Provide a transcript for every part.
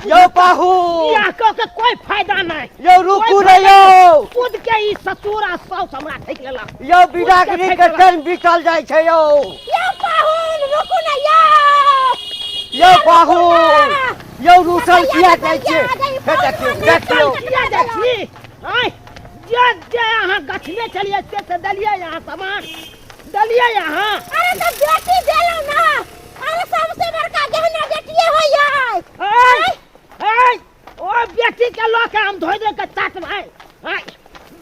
यौ पाहु बियाह कऽ के कोई फायदा नहीं। यौ रुकू रे यौ। खुद के ई ससुर आ साउस हमरा ठकि लेलक। यौ बिदागरी के टाइम बीतल जाइ छै यौ। यौ पाहुन रुकू ने यौ। यौ पाहुन यौ रुसल किया जाइ छियै? हे देखियौ देखियौ। किया जाइ छी? आँय, जे जे अहाँ गछने छलियै से से देलियै अहाँ, सामान देलियै अहाँ। अरे तऽ बेटी देलहुँ ना। अरे सबसे बड़का गहना बेटिए होइए। ऐ ऐ ओ बेटी के लऽ के हम धोइ दे के चाट भाई। ऐ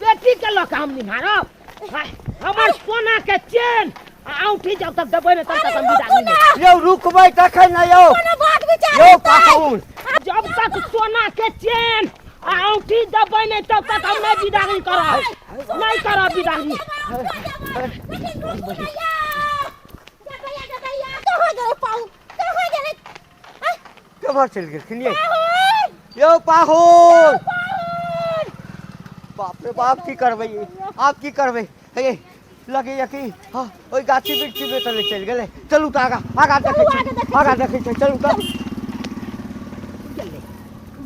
बेटी के लऽ के हम निहारब? ऐ, हमर सोना के चेन आ औंठी जब तक देबै ने तब तक हम विदा नहि लेब। यौ रुकबै तखन ने यौ। कोनो बात विचार यौ हेतै? पाहुन जब तक सोना के चेन आ औंठी देबै नहि तब तक हम नहि विदागरी करब, नहि करब विदागरी। लेकिन रुकू ना यौ। दबैया दबैया कहाँ गेलै पाहुन, कहाँ गेलै? केम्हर चलि गेलखिन ये यौ पाहुन? बाप रे बाप, की करबै आब, की करबै? हे लगैया कि हँ ओहि गाछी वृक्षी मे चले चलि गेलै। चलू तऽ आगा आगा देखै छी, आगा देखै छी, चलू तऽ। गेलै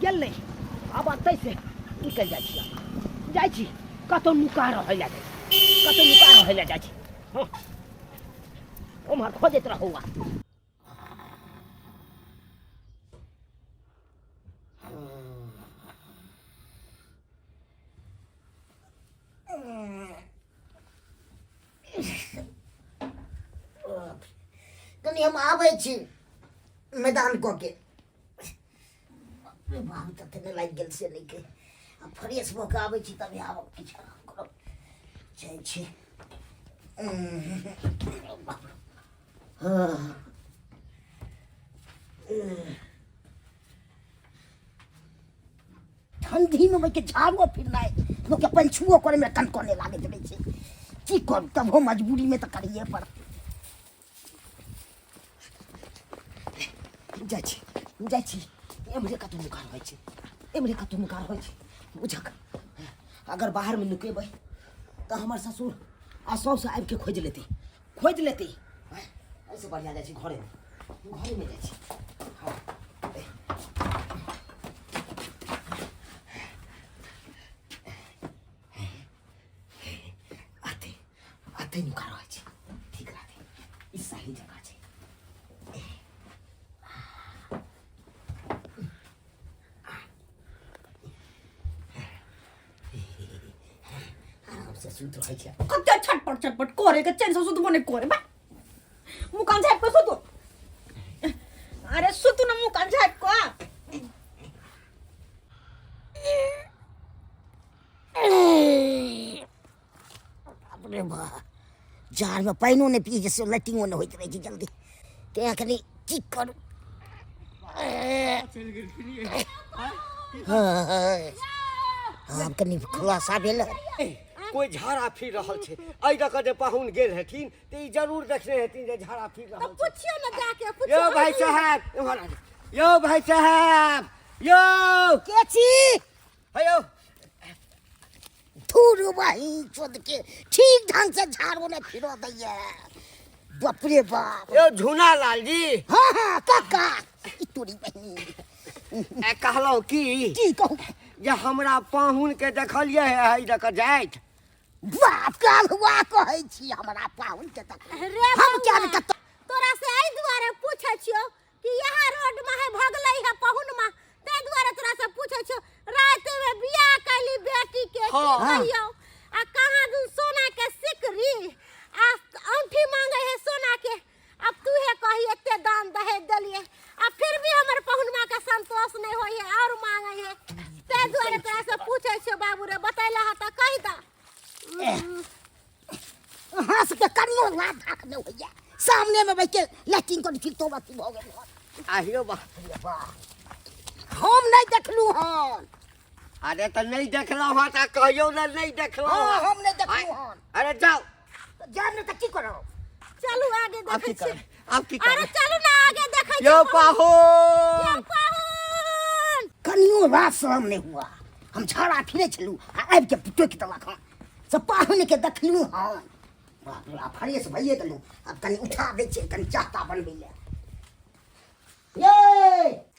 गेलै, आब एतै से निकलि जाइ छी। आब जाइ छी कतहु नुका रहै लए जाइ छी, कतहु नुका रहै लए जाइ छी। हँ ओम्हर खोजैत रहू। आ कनि हम आबै छी मैदान कऽ के। बाप रे बाप, तते नहि लागि गेल से नहि के। आ फ्रेश भऽ कऽ आबै छी तबे आब किछु आराम करब। जाइ छी। बाप रे। हाँ। ठंडीमे बैठ के झाड़ुओ फिरनाइ लोकके पंछुओ करैमे कनकने लागैत रहै छै। की करू, तबो मजबूरीमे तऽ करैए पड़तै। जाइ छी जाइ छी, एम्हरे कतहु नुका रहै छै, एम्हरे कतहु नुका रहै छै। बुझक अगर बाहरमे नुकेबै तऽ हमर ससुर आ साउस आबिके खोजि लेतै, खोजि लेतै। एहिसँ बढ़िआँ जाइ छी घरेमे, घरेमे जाइ छी। हँ अते अते नुका रहै छै, ठीक रहतै, ई सही जगह छै। आरामसँ सुति रहै छै। कते छटपट छटपट करे के चैन से सुतबो नहीं करे बा। मुँह कान झाँप के सुतू। अरे सुतू ना मुँह कान झाँप के। बाप रे बा, जाड़मे पानिओ नहि पियै छै से लैट्रिनो नहि होइत रहै छै जल्दी, तेँ कनि की करू। आब कनि खुलासा भेल हन। कोइ झाड़ा फिर रहल छै एहि दऽ कऽ जे पाहुन गेल हेथिन तऽ ई जरूर देखने हेथिन जे झाड़ा फिर रहल छै। पुछियो ना जाके, पुछियो। यौ भाई साहब, एम्हर आबू। यौ भाई साहब, यौ। के छी? हे यौ। धूर बही चोद के, ठीक ढंग से झाड़ू ने फिरो दैया, बाप रे बाप। यौ झूना लाल जी। हाँ हाँ काका, ई तोरी बहिनी। ए, कहलहुँ की? की कहू? जे हमरा पाहुन के देखलियै है एहि दऽ कऽ जाइत? बाप काल हुआ कहै छी हमरा पाहुन के तक रे हम क्या बौआ, कत तोरा से एहि दुआरे पूछै छियौ कि यहाँ रोड में है भगलै है पहुन में, ताहि दुआरे तोरा से पूछै छियौ। राति में बियाह कैली बेटी के, की कहियौ, आ कहाँ दुन सोना के सिकरी आ औंठी मांगे है सोना के। अब तू हे कही, एते दान दहेज देलिए आ फिर भी हमर पहुनमा के संतोष नहीं होई है और मांगे है, ताहि दुआरे तोरा से पूछै छियौ। बाबू रे, बतैला ह तऽ कहि द। अहाँ सबके कनियो लाज धाक नहि होइया, सामने में बैठ के लैट्रिन कर फिर तो अथी भऽ गेल हन। आहियो बा। हम नहि देखलहुँ हन। अरे तऽ नहि देखलहुँ हँ तऽ कहियौ ने नहि देखलहुँ। हँ, हम नहि देखलहुँ हन। अरे जाउ। तऽ जायब ने तऽ की करब? चलू आगे। आब देखै की छी करबै, आब की अरे करबै? चलू ना आगे देखै छी। यौ पाहुन, यौ पाहुन। कनियो लाज शरम नहि हुआ, हम झाड़ा फिरै छलहुँ आ आबि के टोकि देलक हन से पाहुन के देखलहुँ हन। बाप रे, आब फ्रेश भइए गेलहुँ, आब कनि उठा दै छियै, कनि चाह ताह बनबै लए। ये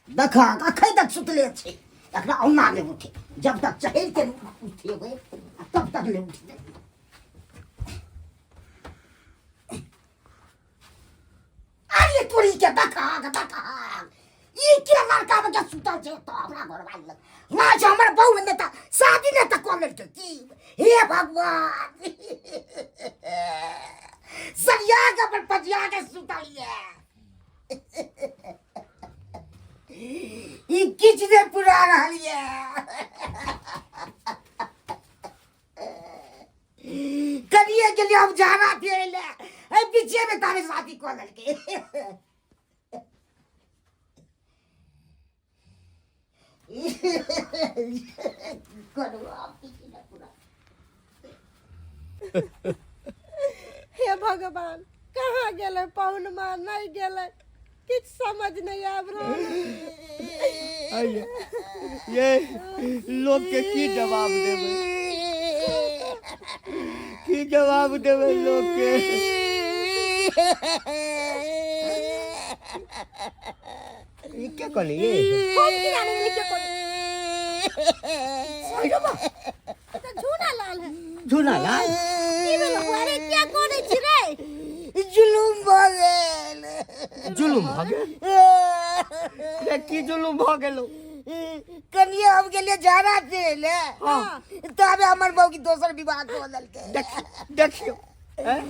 देख अखन तक सुतले छै, एकरा औना नहि उठे, जब तक चढ़ि के उठेबै तब तक नहि उठतै। अरे तोरी के देखा देखा, ई के लड़का बच्चा सुतल छै तो हमरा घर वाली लग ना छै, हमर बहू ने तऽ शादी ने तऽ कऽ लेलकै की? हे भगवान, सरिया के अपन पजिया के सुतल ये, ई किछु नहि पुरा रहल ये। कनिए गेलियै हम झाड़ा फिरै लए, एहि बीचेमे तारे शादी कऽ लेलकै। करू आब किछु नहि पूरा। हे भगवान, कहाँ गेलै पहुनमा? नहि गेलै, किछु समझ नहि आबि रहल। आइए, ये लोग के की जवाब देबै? की जवाब देबै लोग के? ई के कहली ये? हम की जाने गेली के कोन तऽ झूना लाल है। झूना लाल की भेलो? अरे क्या करै छी रे? जुलुम भऽ गेल। जुलुम भऽ गेल रे? की जुलुम भऽ गेलो? कनिए हम गेलियै झाड़ा फिरै लए, तबे हमर बहू दोसर विवाह कऽ लेलकै। देखियौ, हैं?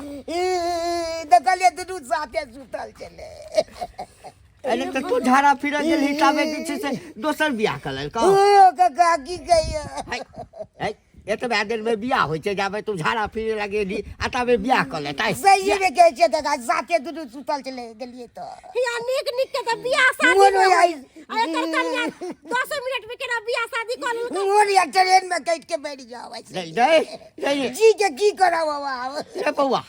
देखलियै दुनू साथे सुतल छलै। अरे तऽ तू झाड़ा फिरऽ गेलही ताबे जे छै से दोसर बियाह कऽ लेलकौ? ओ काका, की कहियो। है है, एतबा देर में बियाह होइ छै? जाबे तू झाड़ा फिरे लगेली आ ताबे बियाह कऽ लेतै? सही में कहै छियै काका, साथे दुनू सुतल छलै, गेलियै तऽ हिया नीक नीक के तऽ बियाह शादी मोन नहि होइया। होइ। आ एकर कनिया 10 मिनट में केना बियाह शादी कऽ लेलकै? मोन या ट्रेन में कटि के मरि जाओ। नहीं नहीं नहीं। जी के की करब बाबा आब? रे बौआ,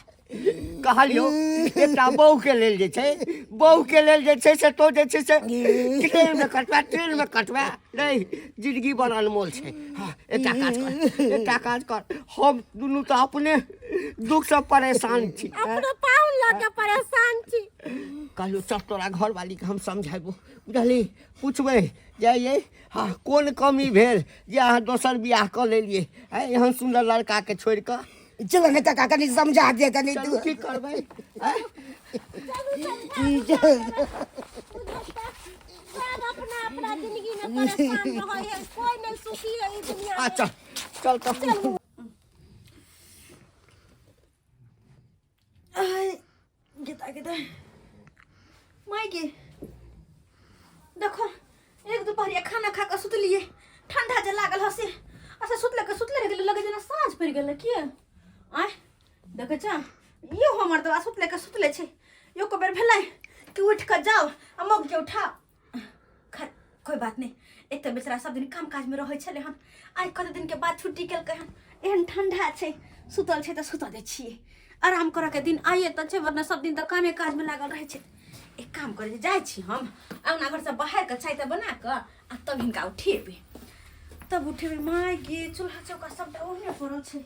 कहलियौ एकटा बहू के लेल जे छै, बहू के लेल जे छै से तो जे छै से ट्रेन में कटवा, ट्रेन में कटवा। नहीं, जिंदगी बड़ अनमोल छै। हाँ, एकटा काज कर, एकटा काज कर। हम दुनू तऽ अपने दुख से परेशान छी। अपनो पाहुन लऽ के परेशान छी। कहलियौ चल, तोरा घरवालीके हम समझेबो, बुझली? पुछबै जे ये, हाँ, कोन कमी भेल जे अहाँ दोसर बियाह कऽ लेलियै आँय, एहन सुन्दर लड़काके छोड़ि कऽ? चलो ने काका, कनि समझा दे कनि। चलू, की करबै आँय? सब अपना अपना जिंदगी में परेशान रहै है, कोई नहीं सुखी है ई दुनिया में। अच्छा चल तब। गेता गेता माय गे, देखो एक दुपहरिया खाना खा कऽ सुतलियै, ठंडा जे लागल हसे, अच्छा सुतले के सुतले रहि गेलै, लगे जेना साँझ पड़ि गेलै। किए आँय देखै छ यो हमर दवा सुतले के सुतले छै, एको बेर भेलै कि उठि कऽ जाउ आ मौगके उठाउ? खैर कोई बात नहीं, एक तऽ बेचारा सब दिन काम काज में रहै छलै हन, आइ कते दिन के बाद छुट्टी केलकै हन। एहन ठंडा छै, सुतल छै तऽ सुतऽ दै छियै, आराम करऽ के दिन आइए तऽ छै, वरना सब दिन तऽ कामे काज में लागल रहै छै। एक काम करै छी, जाइ छी हम अंगना घर से बाहर कऽ चाय तऽ बना कऽ आ तब हिनका उठेबै, तब उठेबै। माय गे, चूल्हा चौका सबटा ओहने पड़ल छै।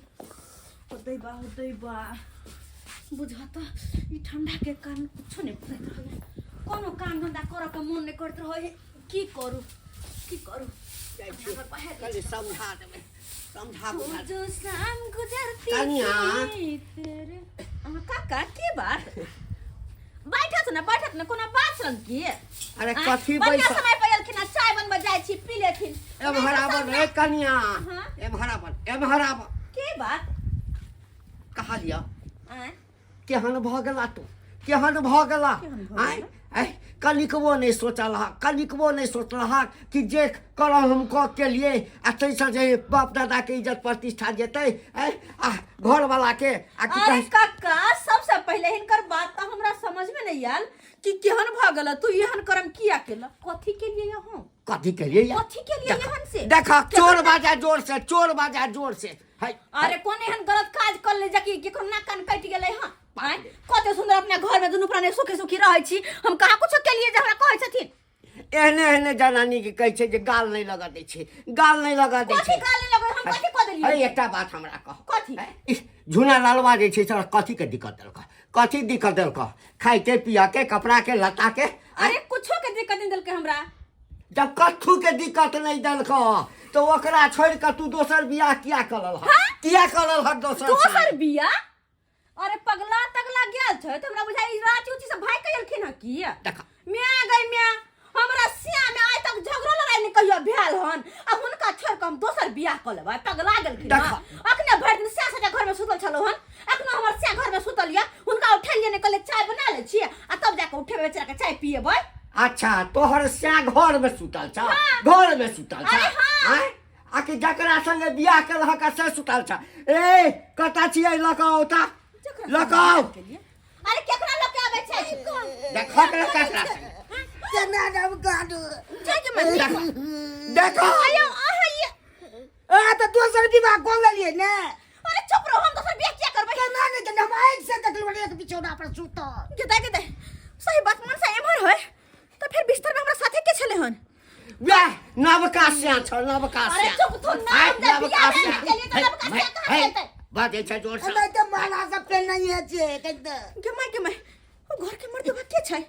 ओ दैबा, ओ दैबा, बुझऽ तऽ ई ठंडा के कारण कुछो नहि बुझैत रहैए, कोनो काम धंधा करऽ के मोन नहि करैत रहैए। की करू, की करू? अंगना घर बहारि दै कनि छी। समझा देबै, समझा वो बुझा जो शाम गुजरती कनिया। थी तेरे। अहाँ काका, के बात? बैठत ने, बैठत ने, कोनो बात छलन की? अरे आँय, कथी बढ़िआँ बैसल समय पर एलखिन आ चाय बनबऽ जाइ छी, पी लेथिन। एम्हर आबऽ रे कनिया। हाँ। एम्हर आबऽ, एम्हर आबऽ। के बात? कहलियौ आँय केहन भऽ गेला तू, केहन भऽ गेला? केहन भऽ आँय आँय, कनिकबो नहि सोचल हक, कनिकबो नहि सोचल हक कि जे करब हम कऽ केलियै आ ताहिसँ जे बाप दादाके इज्जत प्रतिष्ठा जेतै, आँय, आ घरवलाके आ की अरे कहै। काका, सबसे पहिले हिनकर बात तऽ हमरा समझ में नहीं आयल कि केहन भऽ गेल तू, एहन कर्म किया केलक? कथी के लिए हम? कथी केलियै या? कथी के लिए एहन से? देखा, चोर बाजा जोर से, चोर बाजा जोर से है। अरे कोन एहन गलत काज कर ले जाकि केकरो नाक कान कटि गेलै? हँ आँय, कते सुंदर अपना घर में दुनू प्राणी सुखी सुखी रहै छी, हम कहाँ कुछो केलियै जे हमरा कहै छथिन? एहने एहने जनानी के कहै छै जे गाल नहि लगऽ दै छै, गाल नहि लगऽ दै कथी छै। गाल नहि लगै? हम कथी कऽ देलियै? अरे एकटा बात हमरा कह। कथी? इह, झूना लालवा जे छै से कथी के दिक्कत देलक? कथी दिक्कत देलक? खाइके पियके, कपड़ा के, लत्ता के? अरे कुछो के दिक्कत नहीं देलकै हमरा। जब कत्थू के दिक्कत नहीं देलक तो ओकरा छोड़ के तू दोसर बियाह किया करल हक किया करल हक दोसर दोसर बियाह अरे पगला तगला गेल छै त हमरा बुझाइ रांची उची से भाग के गेलखिन हँ की देखा। म्या गई म्या हमरा सिया में आइ तक झगड़ो लड़ाई नहीं कहियो भेल हन आ हुनका छोड़ के हम दोसर बियाह कऽ लेबै पगला गेलखिन हँ देखा। अखने भरि दिन सिया सजा घर में सुतल छलौ हन अखनो हमर सिया घर में सुतल या हुनका उठेलियै नहि कहलियै चाय बना लै छियै आ तब जाके उठेबै बेचारा के चाय पिएबै अच्छा तोहर स्या घर में सुतल छ घर में सुतल छ अरे हाँ। आँय? आ कि जकरा संगे बियाह केलहक से सुतल छ ए कतऽ छियै लऽ कऽ औता लऽ कऽ आउ अरे केकरा लऽ के आबै छै देखक ने ककरा संगे केना नाम गाडू देखो देखो आयो अहाँ ये आ तऽ दोसर विवाह कऽ लेलियै ने अरे चुप रहो हम दोसर बियाह किया करबै केना नहि केना हम आँखि से देखलहुँ एक बिछौना पर सुतल गेदा गेदा सही बात मन से एम्हर होय तऽ फेर बिस्तर में हमरा साथे के छले हन वएह नवका स्या छ नवका अरे स्या चुप थो ना, आँय, हम जब नवका बियाह स्या। भेल चलिए तऽ नवका स्या कहाँ हे, चलतै? बाजै छै जोर से नहि तऽ माला सब पे नहीं है छे कहिते गे माय गे माय ओ घर के मर्दबा के छै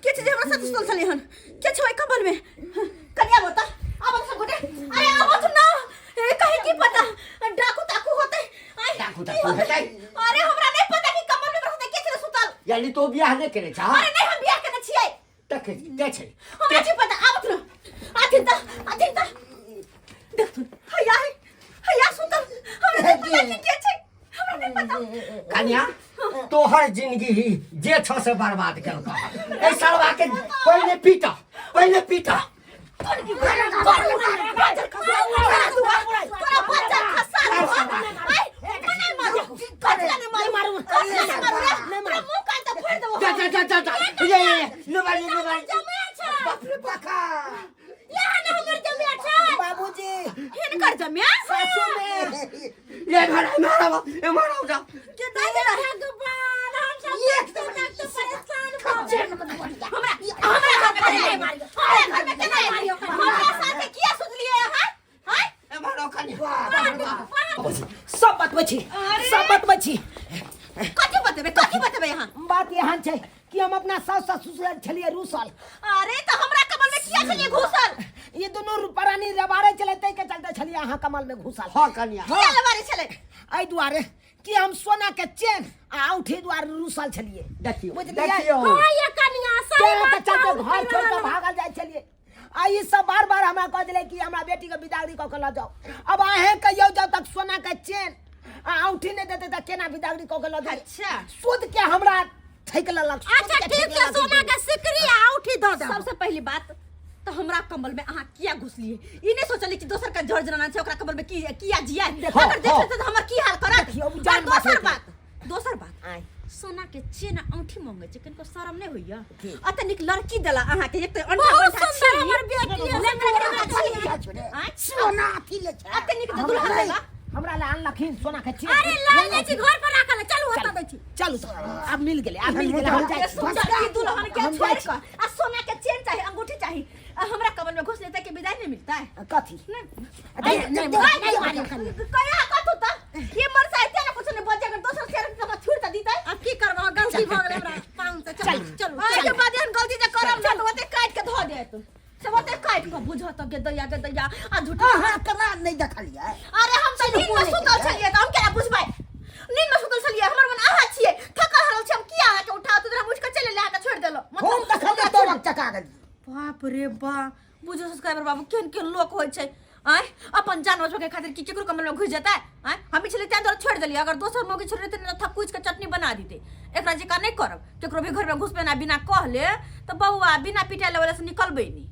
के छै जे हमरा साथ सुतल छलै हन के छै ओहि कंबल में कनिया बता आब सब गोटे अरे आबो तो ना ए, कहीं की पता डाकू ताकू होते आय, डाकू की ताकू होतै? हेतै? अरे हमरा नहीं पता कि कंबल में हमरा साथे के छलै सुतल यानी तो बियाह नहि केने छ अरे नहीं हम बियाह केने छियै तक के छै हमरा की पता आबत न आथिन त आथिन त देखथुन हैया है हैया सुतल हमरा नहीं पता कि के छै हमरा नहीं पता कन्या तोहर जिंदगी ही जे छ से बर्बाद केलक ए सरवा के पहिले पीट पहिले पीट तोर की तोर बाजर खसा तोरा बाजर खसा आई मने मारू कथला ने मारू मारू कथला ने मारू रे तोरा मुंह कान त फोड़ देबो जा जा जा जा जा ये ये ये लो मारी लो मारी जमे छै बाप रे बाका यहाँ ने हमर जमे छै बाबूजी हिनकर जमे सासू में ये मारा मारा ए मारा जा के दाई दे भगवान हम सब एक तो तो परेशान भऽ गेल। हमरा हमरा घर में केना मारियो हमरा घर में केना मारियो हमरा साथे किया सुतलिए अहाँ हाय ए मारो कन्या सब बतबै छी सब बतबै छी कथी बतेबै कथी बतेबै अहाँ बात एहन छै कि हम अपना सास ससुर से छलियै रूसल अरे तऽ हमरा कमल में किया छलिए घुसल ई दुनू प्राणी रबारे छलै ताहि के चलते छलियै अहाँ कमल में घुसल हां कन्या किया लबारे छलै एहि दुआरे कि हम सोना के चेन आ औंठी दुआरे रूसल छलियै देखियौ बुझलियै देखियौ हाँ ये कनिया सही तें के बात चलते कहू घर छोड़ के भागल जाइ छलियै आ ई सब बार बार हमरा कह देले कि हमरा बेटी के बिदागरी कऽ के लऽ जाओ अब अहें कहियौ जब तक सोना के चेन आ औंठी नहि देतै तऽ केना बिदागरी कऽ के लऽ जाए अच्छा सूद के हमरा ठकि लेलक सूद अच्छा के ठीक ठकि छै लेलक। सोना के सिकरी आ औंठी दऽ देब सबसे पहली बात तो हमरा कम्बल में अहाँ किया घुसलिए ई नहीं सोचली कि दोसर का झड़ जनाना छै ओकरा कम्बल में की किया जिया देखो, अगर देख हाँ। लेते तो हमर की हाल करत देखियौ, और जान दोसर बचैके। बात दोसर बात आँय। सोना के चेन आ औंठी मंगे छै कनको शरम नहीं होइया की? अते नीक लड़की देला अहाँ के एक त अंठा बहुत बंठा सुंदर छी हमर बेटी है, लेकिन छी। आँय? सोना अथी ले छै अते नीक त दुल्हन हमरा देला हमरा ला अनलखिन सोना के चेन अरे लऽ ले छी घर पर राखल है, चलू ओतऽ दै छी चलू तऽ आब मिल गेलै आब मिल गेलै हम जाइ के छी सुंदर की दुल्हन के हम छोड़ जाइ छी। के आ सोना के चेन चाही अंगूठी चाही आ हमरा कमल में घुस लेते के विदाई नहीं मिलता है कथी नहीं नहीं, नहीं नहीं, नहीं नहीं, कया कथु त ये मर साहित्य ना कुछ नहीं बचे अगर दोसर शेर के छूट त दीतै अब की करबो गलती भऽ गेलै हमरा पाँव से चलू चलू आइ के बाद एहन गलती जे करब ना त ओते काट के धो देत से ओते काट के बुझत गे दैया गे दैया आ झूठा अहाँ केना नहि देखलियै अरे हम त नींद में सुतल छलियै त हम केना बुझबै नींद में सुतल छलियै हमर मन अहाँ छियै थकल हारल छी हम किया अहाँके उठा त उठ के चलि एलियै अहाँके छोड़ि देलहुँ हम देखलियै तोरक चका गेलियै बाप रे बा बुझो सब्सक्राइबर बाबू केहन केहन लोक होइ छै आँय अपन जान बचबे के खातिर की केकरो कमल में घुसि जेतै आँय हम छलियै तें दुआरे छोड़ि देलियै अगर दोसर मौगी छोड़ि देतै ने तऽ थकुचि के चटनी बना दितै एकरा जेकाँ नहि करब केकरो भी घर में घुसबै ना बिना कहले तऽ बौआ बिना पिटाइ लेवला से निकलबै नहि।